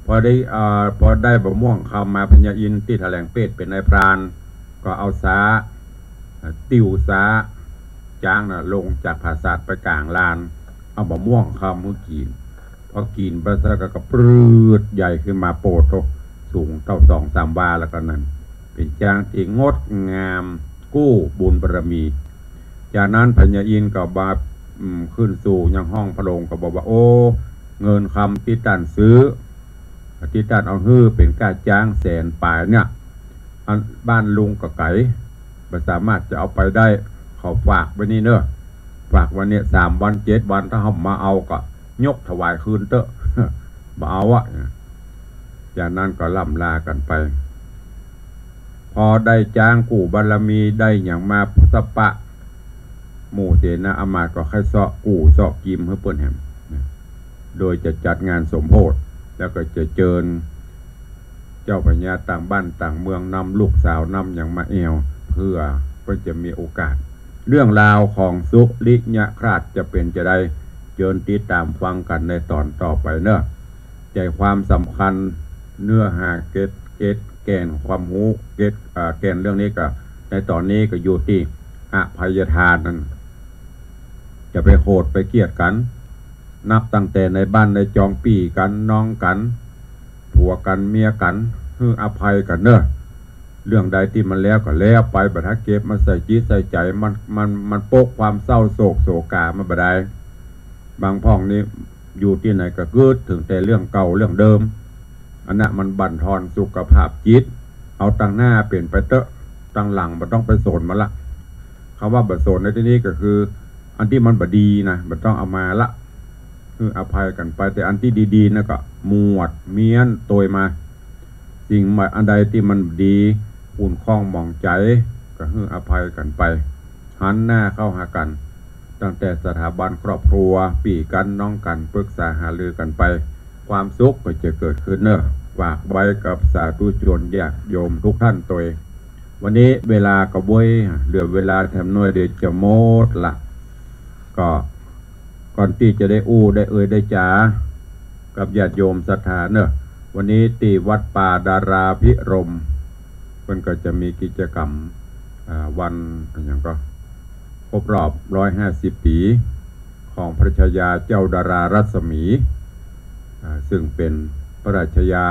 พอได้ อ่า พอได้บ่าม่วงคำมา พญาอินทร์ตี้แถลงเปตเป๋นนายพราน ก็เอาซ้า อ่า ติ้วซ้า จ๊างน่ะลงจากปราสาทไปก๋างลาน เอาบ่าม่วงคำหื้อกิ๋น พอกิ๋นไปแล้วก็ ก็ปรื๊ดใหญ่ขึ้นมา โปดโธ่ สูงเต้าสองสามวา แล้วก็นั่น เป๋นจ๊างตี้งดงาม กู้บุญบารมี จากนั้นพญาอินทร์ก็มา อืม ขึ้นสู่ยังห้องพระโรง ก็บอกว่า โอ้ เงินคำตี้ต้านซื้อ ตี้ต้านเอาหื้อเป๋นก้าจ๊างแสนป๋ายเนี่ย อันบ้านลุงก็ไก๋ บ่สามารถจะเอาไปได้ เขาฝากไว้นี่เน่อ ฝากไว้เนี่ย สามวันเจ็ดวัน ถ้าเฮาบ่มาเอาก็ยกถวายคืนเต๊อะ บ่เอาอะ จากนั้นก็ล่ำลากั๋นไป พอได้จ๊างกู้บารมี ได้หยังมาสะปะ หมู่เสนาอามาตย์ก็ใค่เซาะกู้เซาะกิมหื้อเปิ้นแหม โดยจะจัดงานสมโภช แล้วก็จะเจิญ เจ้าพญาต่างบ้านต่างเมือง นำลูกสาวนำหยังมาแอ่ว เปื้อเปิ้นจะมีโอกาส เรื่องราวของสุริยคราชจะเป๋นจาใด เจิญติดต๋ามฟังกั๋นในต๋อนต่อไปเน่อ ใจ๋ความสำคัญ เนื้อหาเกร็ด เกร็ดแก่นความฮู้ เกร็ด อ่า แก่นเรื่องนี้ก็ ในต๋อนนี้ก็อยู่ตี้อภัยทานนั่น จะไปโขดไปเกลียดกั๋น นับตั้งแต่ในบ้านในจอง ปี้กั๋น น้องกั๋น ผัวกั๋น เมียกั๋น หื้ออภัยกั๋นเน่อ เรื่องใดตี้มันแล้วก็แล้วไป บ่าถ้าเก็บมาใส่จิตใส่ใจ๋ มัน มัน มันปกความเศร้าโศกโศกามาบ่ได้ บางพ่องนี่อยู่ตี้ไหนก็กึ๊ดเถิงแต่เรื่องเก่าเรื่องเดิม อันนั้นมันบั่นทอนสุขภาพจิต เอาตังหน้าเป๋นไปเต๊อะ ตังหลังบ่ต้องไปสนมันละ กำว่าบ่สนในตี้นี้ก็คือ อันตี้มันบ่ดีนะ บ่ต้องเอามาละ หื้ออภัยกั๋นไป แต่อันตี้ดีๆ นะก็หมวดเมี้ยนตวยมา สิ่งใดอันใดตี้มันดี ขุ่นข้องหมองใจ๋ ก็หื้ออภัยกั๋นไป หันหน้าเข้าหากั๋น ตั้งแต่สถาบันครอบครัว ปี้กั๋น น้องกั๋น ปรึกษาหารือกั๋นไป ความสุขก็จะเกิดขึ้นเน่อ ฝากไว้กับสาธุชนญาติโยมทุกท่านตวย วันนี้เวลาก็บวย เหลือเวลาแถมน้อยเดียวจะหมดละ ก็ก่อนตี้จะได้อู้ได้เอ่ยได้จ๋ากับญาติโยมศรัทธาเนอะ วันนี้ตี้วัดป่าดาราภิรมย์ เปิ้นก็จะมีกิจกรรม อ่า วันอะหยังก็ ครบรอบร้อยห้าสิบปี๋ของพระชายาเจ้าดารารัศมี อ่า ซึ่งเป๋นพระราชายา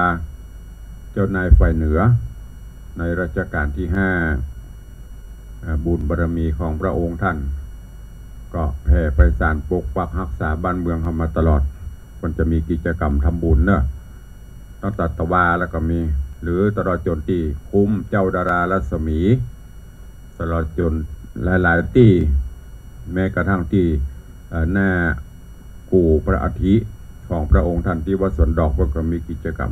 เจ้านายฝ่ายเหนือในรัชกาลตี้ห้า อ่า บุญบารมีของพระองค์ท่าน ก็แผ่ไพศาลปกปักฮักษาบ้านเมืองเฮามาตลอด มันจะมีกิจกรรมทำบุญเนอะ ตั้งแต่ตะวาแล้วก็มี หรือตลอดจนตี้คุ้มเจ้าดารารัศมี ตลอดจนหลายๆ ตี้ แม้กระทั่งตี้ เอ่อ หน้ากู่พระอัฐิของพระองค์ท่านตี้วัดสวนดอก เปิ้นก็มีกิจกรรม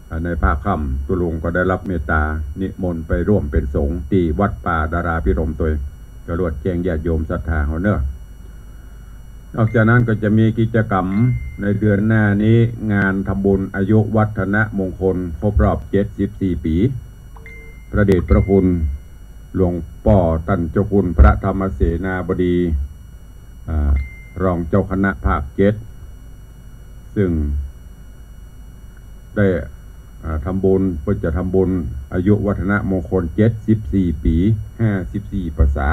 เอ่อ ในภาคค่ำตุ๊ลุงก็ได้รับเมตตานิมนต์ไปร่วมเป๋นสงฆ์ตี้วัดป่าดาราภิรมย์ตวย ก็รวดแจ้งญาติโยมศรัทธาเฮาเนอะ นอกจากนั้นก็จะมีกิจกรรมในเดือนหน้านี้ งานทำบุญอายุวัฒนมงคลครบรอบเจ็ดสิบสี่ปี๋ พระเดชพระคุณหลวงป้อต้านเจ้าคุณพระธรรมเสนาบดี อ่า รองเจ้าคณะภาคเจ็ด ซึ่งได้ อ่า ทำบุญ เปิ้นจะทำบุญอายุวัฒนมงคลเจ็ดสิบสี่ปี๋ ห้าสิบสี่พรรษา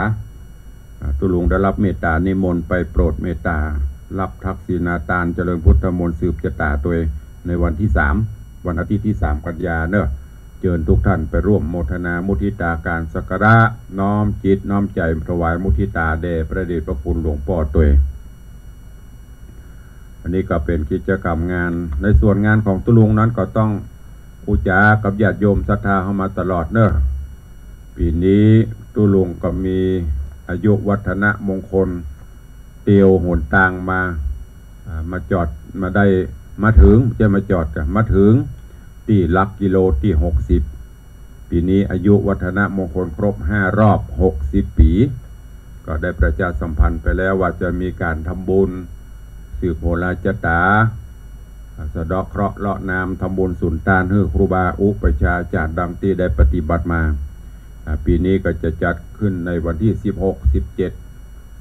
อ่า ตุ๊ลุงได้รับเมตตานิมนต์ไปโปรดเมตตา รับทักษิณาตานเจริญพุทธมนต์สืบจะต๋าตวยในวันตี้สาม วันอาทิตย์ตี้สามกันยาเนอะ เจิญทุกท่านไปร่วมโมทนามุทิตาการสักการะ น้อมจิตน้อมใจ๋ถวายมุทิตาแด่พระเดชพระคุณหลวงป้อตวย อันนี้ก็เป๋นกิจกรรมงาน ในส่วนงานของตุ๊ลุงนั้นก็ต้องอู้จ๋ากับญาติโยมศรัทธาเฮามาตลอดเนอะ ปี๋นี้ตุ๊ลุงก็มีอายุวัฒนมงคล เตียวหนตางมา อ่า มาจอด มาได้ มาเถิง บ่ใจ้มาจอดก่ะ มาเถิงตี้หลักกิโลตี้หกสิบ ปี๋นี้อายุวัฒนมงคลครบห้ารอบหกสิบปี๋ ก็ได้ประชาสัมพันธ์ไปแล้วว่าจะมีการทำบุญสืบโหราจะต๋า สะเดาะเคราะห์เลาะนาม ทำบุญสุนตานหื้อครูบาอุปัชฌาย์อาจ๋ารย์ดังตี้ได้ปฏิบัติมา อ่า ปี๋นี้ก็จะจัดขึ้นในวันตี้สิบหก สิบเจ็ด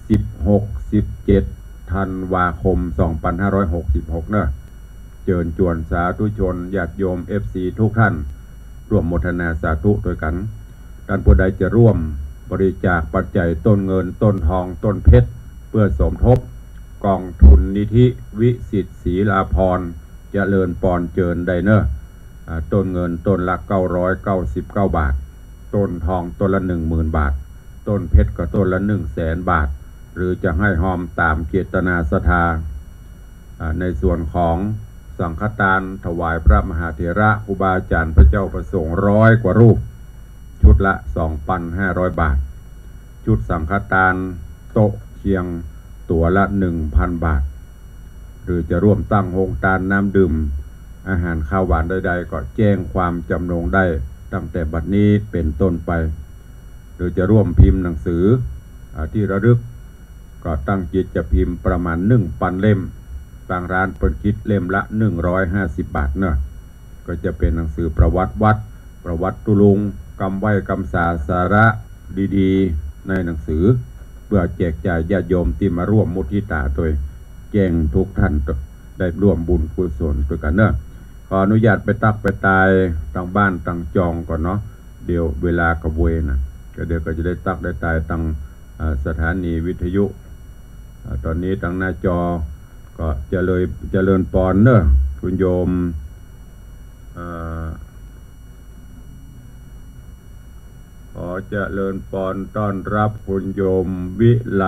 สิบหก สิบเจ็ด ธันวาคม สองปันห้าร้อยหกสิบหก เนอะ เจิญจวนสาธุชนญาติโยม เอฟซี ทุกท่าน ร่วมโมทนาสาธุตวยกั๋น ต้านผู้ใดจะร่วมบริจาคปัจจัยต้นเงิน ต้นทอง ต้นเพชร เปื้อสมทบก๋องทุนนิธิวิสิทธิ์ศรีลาภรณ์ เจริญปอนเจิญได้เนอะ อ่า ต้นเงินต้นละเก้าร้อยเก้าสิบเก้าบาท ต้นทองต้นละหนึ่งหมื่นบาท ต้นเพชรก็ต้นละหนึ่งแสนบาท หรือจะหื้อฮอมต๋ามเจตนาศรัทธา อ่า ในส่วนของสังฆตานถวายพระมหาเถระครูบาอาจ๋ารย์พระเจ้าพระสงฆ์ร้อยกว่ารูป ชุดละสองปันห้าร้อยบาท ชุดสังฆตานโต๊ะเคียงตั๋วละหนึ่งปันบาท หรือจะร่วมตั้งโฮงตานน้ำดื่ม อาหารคาวหวานใดๆ ก็แจ้งความจำนงได้ตั้งแต่บัดนี้เป๋นต้นไป หรือจะร่วมพิมพ์หนังสือ อ่า ตี้ระลึก ก็ตั้งจิตจะพิมพ์ประมาณหนึ่งปันเล่ม ตางร้านเปิ้นคิดเล่มละหนึ่งร้อยห้าสิบบาทเนอะ ก็จะเป๋นหนังสือประวัติวัด ประวัติตุ๊ลุง กำไหว้กำสา สาระดีๆ ในหนังสือ เปื้อแจกจ่ายญาติโยมตี้มาร่วมมุทิตาตวย แจ้งทุกท่านได้ร่วมบุญกุศลตวยกั๋นเนอะ ขออนุญาตไปตั๊กไปตายตางบ้านตางจองก่อนเนาะ เดี๋ยวเวลาก็บวยนะ ก็เดี๋ยวก็จะได้ตั๊กได้ตายตาง อ่า สถานีวิทยุ อ่า ต๋อนนี้ตางหน้าจอก็เจริญ เจริญปอนเนอะ คุณโยม อ่า ขอเจริญปอนต้อนรับคุณโยมวิไล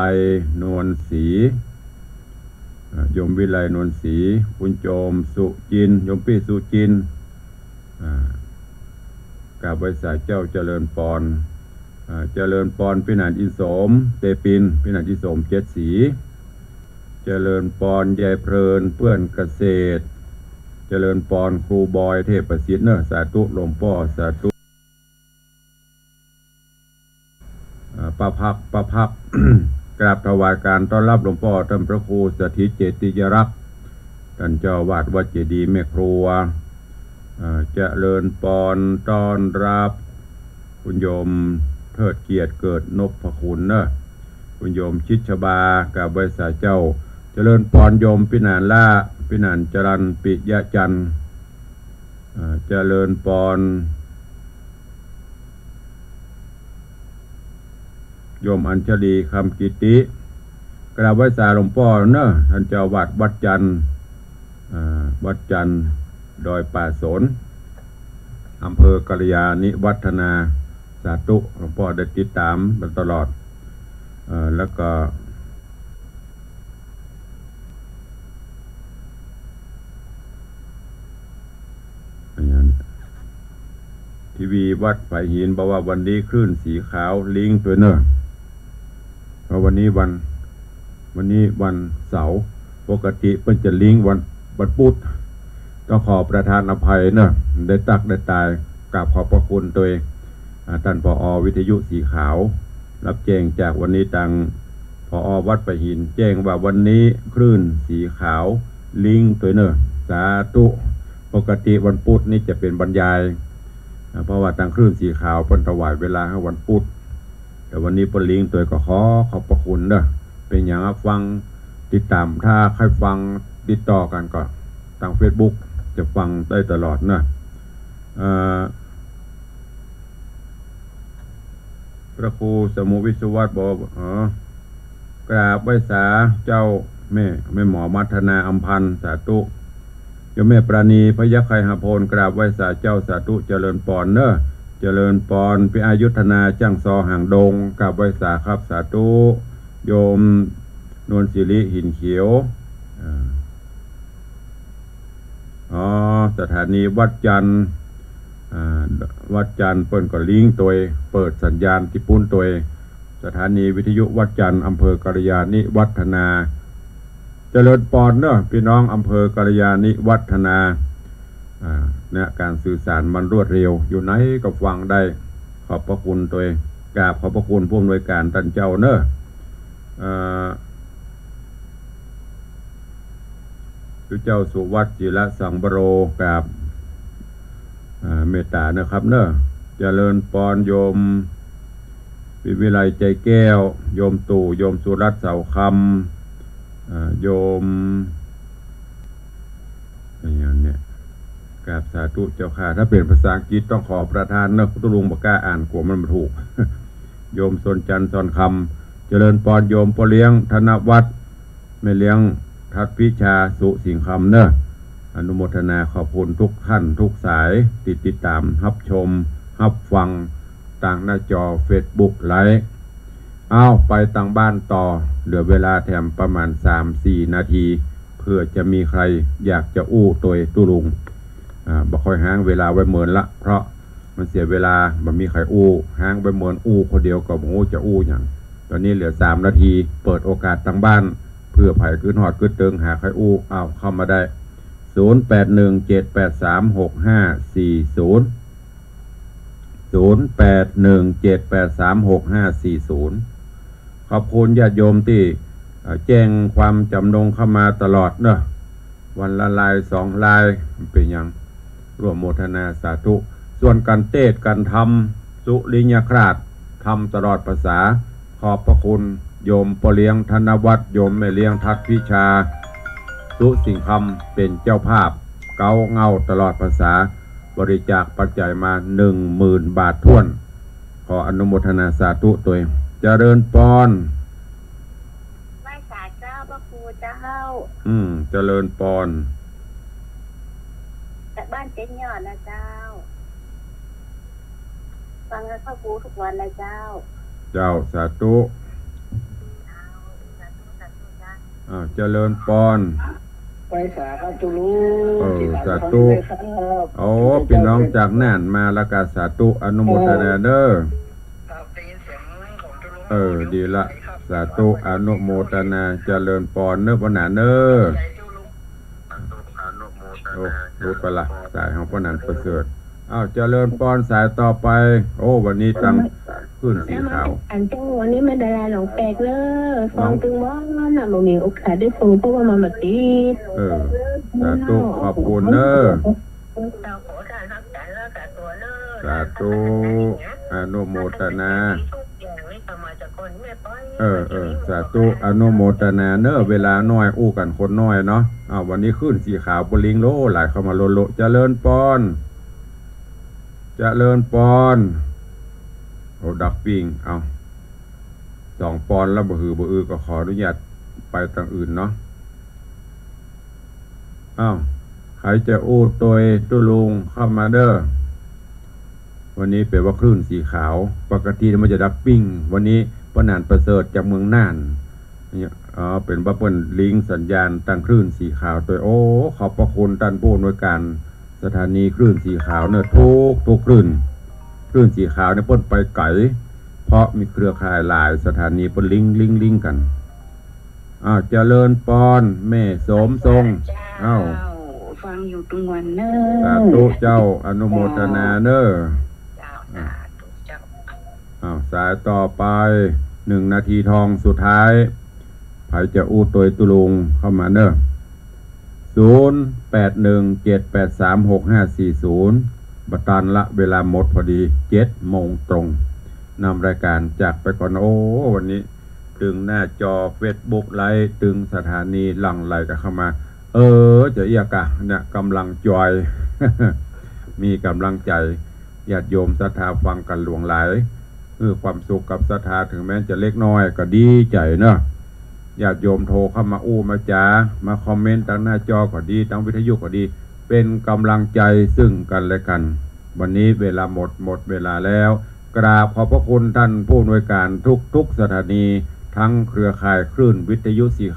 นวลศรี อ่า โยมวิไลนวลศรี คุณโยมสุจิน โยมปี้สุจิน อ่า กราบไหว้สาเจ้าเจริญปอน อ่า เจริญปอนปี้หนานอินโสม เตปิน ปี้หนานอินโสม เจ็ดสี เจริญปอนยายเพลิน เปื้อนเกษตร เจริญปอนครูบอยเทพประสิทธิ์เนอะ สาธุหลวงป้อ สาธุ อ่า ป้าพัก ป้าพัก กราบถวายการต้อนรับหลวงป้อต้านพระครูสถิตเจติยรักษ์ ต้านเจ้าอาวาสวัดเจดีย์แม่ครัว อ่า เจริญปอนต้อนรับ คุณโยมเทิดเกียรติเกิดนพคุณเนอะ คุณโยมชิดชบา กราบไหว้สาเจ้า เจริญปอนโยมปิหนานล่า ปิหนานจรัญ ปิยะจันทร์ อ่า เจริญปอน โยมอัญชลี คำกิติ กราบไหว้สาหลวงป้อเนอะ ท่านเจ้าอาวาสวัดจันทร์ อ่า วัดจันทร์ ดอยป่าสน อำเภอกัลยาณิวัฒนา สาธุ หลวงป้อได้ติดต๋ามมาตลอด เอ่อ แล้วก็ ทีวีวัดฝายหินบอกว่าวันนี้คลื่นสีขาวลิงก์ตวยเนอะ เพราะวันนี้วัน วันนี้วันเสาร์ ปกติเปิ้นจะลิงก์วัน วันพุธ ต้องขอประทานอภัยเนอะ ได้ตักได้ตาย กราบขอบพระคุณตวย อ่า ต้าน ผอ.วิทยุสีขาว รับแจ้งจากวันนี้ตาง ผอ.วัดฝายหิน แจ้งว่าวันนี้คลื่นสีขาวลิงก์ตวยเนอะ สาธุ ปกติวันพุธนี่จะเป๋นบรรยาย อ่า เพราะว่าตางคลื่นสีขาวเปิ้นถวายเวลาหื้อวันพุธ แต่วันนี้เปิ้นลิงก์ตวยก็ขอขอบพระคุณเนอะ เป๋นอย่างฟังติดต๋าม ถ้าใค่ฟังติดต่อกั๋นก็ตางเฟซบุ๊กจะฟังได้ตลอดเนอะ เอ่อ พระครูสมุวิศวัตรบอก อ๋อ กราบไหว้สาเจ้าแม่ แม่หมอมัทนาอำพันธ์ สาธุ โยมแม่ปราณี พยัคฆ์ไคหพล กราบไหว้สาเจ้า สาธุ เจริญปอนเนอะ เจริญปอน ปิอายุธนา จ้างซอ หางดง กราบไหว้สาครับ สาธุ โยมนวลศิริ หินเขียว อ่า อ๋อ สถานีวัดจันทร์ อ่า วัดจันทร์เปิ้นก็ลิงก์ตวย เปิดสัญญาณตี้ปุ้นตวย สถานีวิทยุวัดจันทร์ อำเภอกัลยาณิวัฒนา เจริญปอนเนอะ ปี้น้องอำเภอกัลยาณิวัฒนา อ่า เนี่ย ก๋านสื่อสารมันรวดเร็ว อยู่ไหนก็ฟังได้ ขอบพระคุณตวย กราบขอบพระคุณผู้อำนวยก๋านต้านเจ้าเนอะ เอ่อ จุเจ้าสุวัสดิ์ ศิลสังวโร กราบ อ่า เมตต๋านะครับเนอะ เจริญปอนโยม ปิวิไล ใจแก้ว โยมตู่ โยมสุรัตน์ เสาคำ อ่า โยม อย่างเนี้ย กราบสาธุเจ้าข้า ถ้าเป๋นภาษาอังกฤษต้องขอประทานเนอะ ตุ๊ลุงบ่กล้าอ่าน กั๋วมันบ่ถูก โยมสนจันทร์ สอนคำ เจริญปอนโยมป้อเลี้ยง ธนวัฒน์ แม่เลี้ยง ทัศน์พิชา สุสิงห์คำเนอะ อนุโมทนาขอบคุณทุกท่านทุกสายตี้ติดต๋ามฮับชมฮับฟังตางหน้าจอเฟซบุ๊กไลฟ์ อ้าว ไปตางบ้านต่อ เหลือเวลาแถมประมาณสามสี่นาที เผื่อจะมีใครอยากจะอู้ตวยตุ๊ลุง อ่า บ่ค่อยฮ้างเวลาไว้เมินละ เพราะมันเสียเวลา บ่มีใครอู้ ฮ้างไว้เมินอู้คนเดียวก็บ่ฮู้จะอู้หยัง ต๋อนนี้เหลือสามนาที เปิดโอกาสตางบ้าน เผื่อใผกึ๊ดฮอดกึ๊ดเติงหาใครอู้ อ้าว เข้ามาได้ ศูนย์แปดหนึ่งเจ็ดแปดสามหกห้าสี่ศูนย์ ศูนย์แปดหนึ่งเจ็ดแปดสามหกห้าสี่ศูนย์ ขอบคุณญาติโยมตี้ เอ่อ แจ้งความจ๋ำนงเข้ามาตลอดเนอะ วันละลายสองลาย เป๋นหยัง ร่วมโมทนาสาธุ ส่วนก๋านเตศน์ก๋านธรรม สุริยคราส ธรรมตลอดภาษา ขอบพระคุณโยมป้อเลี้ยง ธนวัฒน์ โยมแม่เลี้ยง ทัศน์พิชา สุสิงห์คำ เป๋นเจ้าภาพ เก๊าเง้าตลอดภาษา บริจาคปัจจัยมาหนึ่งหมื่นบาทถ้วน ขออนุโมทนาสาธุตวย เจริญปอน ไหว้สาเจ้าพระครูเจ้า อืม เจริญปอน จากบ้านเจ๊นยอดนะเจ้า ฟังพระครูทุกวันนะเจ้า เจ้า สาธุ อ้าว เจริญปอน ไหว้สาครับตุ๊ลุง เออ สาธุ โอ้ ปี้น้องจากน่านมาแล้วก็สาธุ อนุโมทนาเนอะ เออ ดีละ สาธุ อนุโมทนา เจริญปอนเนอะ ป้อหนานเนอะ โอ้ หลุดไปละ สายของป้อหนานประเสริฐ อ้าว เจริญปอนสายต่อไป โอ้ วันนี้ตังคลื่นสีขาว อันเจ้าวันนี้มันดาราหนองแปกเนอะ ฟังตึงบ่น่ะ บ่มีโอกาสได้ฟัง เพราะว่ามันบ่ติด เออ สาธุ ขอบคุณเนอะ สาธุ อนุโมทนา เออ เออ สาธุ อนุโมทนาเนอะ เวลาน้อยอู้กั๋นคนน้อยเนาะ อ้าว วันนี้คลื่นสีขาวเปิ้นลิงก์โลหลายเข้ามาโลๆ เจริญปอน เจริญปอน โอ้ ดักปิ้ง เอา สองปอนแล้วบ่หือบ่อือก็ขออนุญาตไปตางอื่นเนาะ อ้าว ใผจะอู้ตวยตุ๊ลุงเข้ามาเด้อ วันนี้เป๋นว่าคลื่นสีขาว ปกติมันจะดักปิ้ง วันนี้ป้อหนานประเสริฐจากเมืองน่าน เนี่ย อ๋อ เป๋นว่าเปิ้นลิงก์สัญญาณตางคลื่นสีขาวตวย โอ้ ขอบพระคุณต้านผู้อำนวยการสถานีคลื่นสีขาวเนอะ ทุก ทุกคลื่น คลื่นสีขาวเนี่ยเปิ้นไปไก๋ เพราะมีเครือข่ายหลายสถานีเปิ้นลิงก์ ลิงก์ ลิงก์กั๋น อ้าว เจริญปอน แม่สมทรง เจ้า อ้าว ฟังอยู่ตรงวันเนอะ สาธุเจ้า อนุโมทนาเนอะ เจ้า สาธุเจ้า อ้าว สายต่อไป หนึ่งนาทีทองสุดท้าย ใผจะอู้ตวยตุ๊ลุงเข้ามาเนอะ ศูนย์ แปด หนึ่ง เจ็ด แปด สาม หก ห้า สี่ ศูนย์ บ่ตันละ เวลาหมดพอดี เจ็ดโมงตรง นำรายการจากไปก่อน โอ้ วันนี้ ตึงหน้าจอเฟซบุ๊กไลฟ์ ตึงสถานีหลั่งไหลกั๋นเข้ามา เออ จะเอี้ยกะ เนี่ย ก๋ำลังจอย มีก๋ำลังใจ๋ ญาติโยมศรัทธาฟังกั๋นหลวงหลาย เออ ความสุขกับศรัทธา เถิงแม้จะเล็กน้อยก็ดีใจ๋เนาะ ญาติโยมโทรเข้ามาอู้มาจ๋า มาคอมเมนต์ตางหน้าจอก็ดี ตางวิทยุก็ดี เป๋นก๋ำลังใจ๋ซึ่งกั๋นและกั๋น วันนี้เวลาหมด หมดเวลาแล้ว กราบขอบพระคุณต้านผู้อำนวยการทุกๆ สถานี ทั้งเครือข่ายคลื่นวิทยุสีขาว